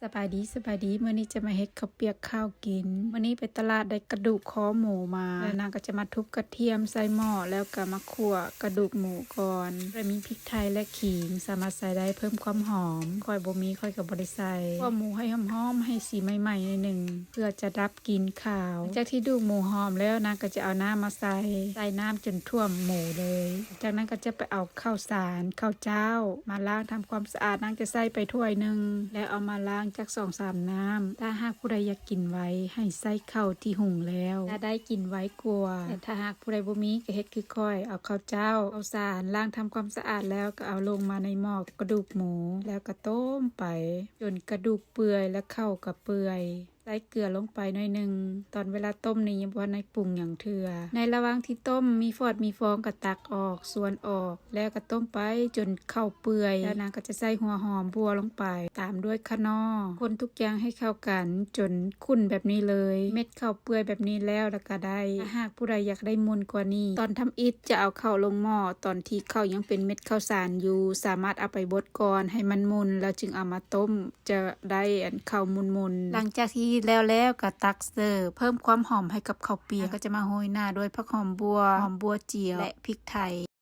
ສະບາຍດີ ສະບາຍດີ ມື້ນີ້ຈະມາເຮັດເຂົ້າປຽກເຂົ້າກິນ. ມື້ນີ້ໄປຕະຫຼາດໄດ້ກະດູກຄໍໝູມາ ແລ້ວນາງກໍຈະມາທຸບກະທຽມໃສ່ໝໍ້ ແລ້ວກໍມາຂົ້ວກະດູກໝູກ່ອນ. ແລ້ວມີພິກໄທ ແລະ ຂີງ ສາມາດໃສ່ໄດ້ເພີ່ມຄວາມຫອມ. ຂ້ອຍບໍ່ມີ ຂ້ອຍກໍບໍ່ໄດ້ໃສ່. ຂົ້ວໝູໃຫ້ຫອມໆ ໃຫ້ສີໃໝ່ໆ ໜ້ອຍໜຶ່ງ ເພື່ອຈະດັບກິ່ນຄາວ. ຫຼັງຈາກທີ່ດູກໝູຫອມແລ້ວ ນາງກໍຈະເອົານ້ຳມາໃສ່ ໃສ່ນ້ຳຈົນຖ້ວມໝູເລີຍ. ຈາກນັ້ນກໍຈະໄປເອົາເຂົ້າສານ ເຂົ້າຈ້າວມາລ້າງທຳຄວາມສະອາດ. ນາງຈະໃສ່ໄປຖ້ວຍໜຶ່ງ ແລ້ວເອົາມາລ້າງຈັກສອງສາມນ້ຳ. ຖ້າຫາກຜູ້ໃດຢາກກິນໄວ ໃຫ້ໃສ່ເຂົ້າທີ່ຫຸງແລ້ວ ຈະໄດ້ກິນໄວກວ່າ. ແຕ່ຖ້າຫາກຜູ້ໃດບໍ່ມີ ກໍເຮັດຄືຂ້ອຍ ເອົາເຂົ້າຈ້າວ ເຂົ້າສານ ລ້າງທຳຄວາມສະອາດແລ້ວ ກໍເອົາລົງມາໃນໝໍ້ກະດູກໝູ ແລ້ວກໍຕົ້ມໄປຈົນກະດູກເປື່ອຍ ແລະ ເຂົ້າກໍເປື່ອຍ. ໃສ່ເກືອລົງໄປໜ້ອຍໜຶ່ງ. ຕອນເວລາຕົ້ມນີ້ຍັງບໍ່ທັນໄດ້ປຸງຫຍັງເທື່ອ. ໃນລະຫວ່າງທີ່ຕົ້ມມີຟອດມີຟອງກໍຕັກອອກ ສ່ວນອອກ ແລ້ວກໍຕົ້ມໄປຈົນເຂົ້າເປື່ອຍ. ແລ້ວນາງກໍຈະໃສ່ຫົວຫອມບົວລົງໄປ ຕາມດ້ວຍຂະໜໍ່. ຄົນທຸກຢ່າງໃຫ້ເຂົ້າກັນຈົນຂຸ້ນແບບນີ້ເລີຍ. ເມັດເຂົ້າເປື່ອຍແບບນີ້ແລ້ວ ແລ້ວກໍໄດ້. ຖ້າຫາກຜູ້ໃດຢາກໄດ້ໝຸ່ນກວ່ານີ້ ຕອນທຳອິດຈະເອົາເຂົ້າລົງໝໍ້ ຕອນທີ່ເຂົ້າຍັງເປັນເມັດເຂົ້າສານຢູ່. ສາມາດເອົາໄປບົດກ່ອນໃຫ້ມັນໝຸ່ນ ແລ້ວຈຶ່ງເອົາມາຕົ້ມ ຈະໄດ້ອັນເຂົ້າໝຸ່ນໆ. ຫຼັງຈາກທີ່ແລ້ວແລ້ວກໍຕັກເສີບ ເພີ່ມຄວາມຫອມໃຫ້ກັບເຂົ້າປຽກ. ແລ້ວກໍຈະມາໂຮຍໜ້າດ້ວຍຜັກຫອມບົວ, ຫອມບົວຈຽວ ແລະ ພິກໄທ.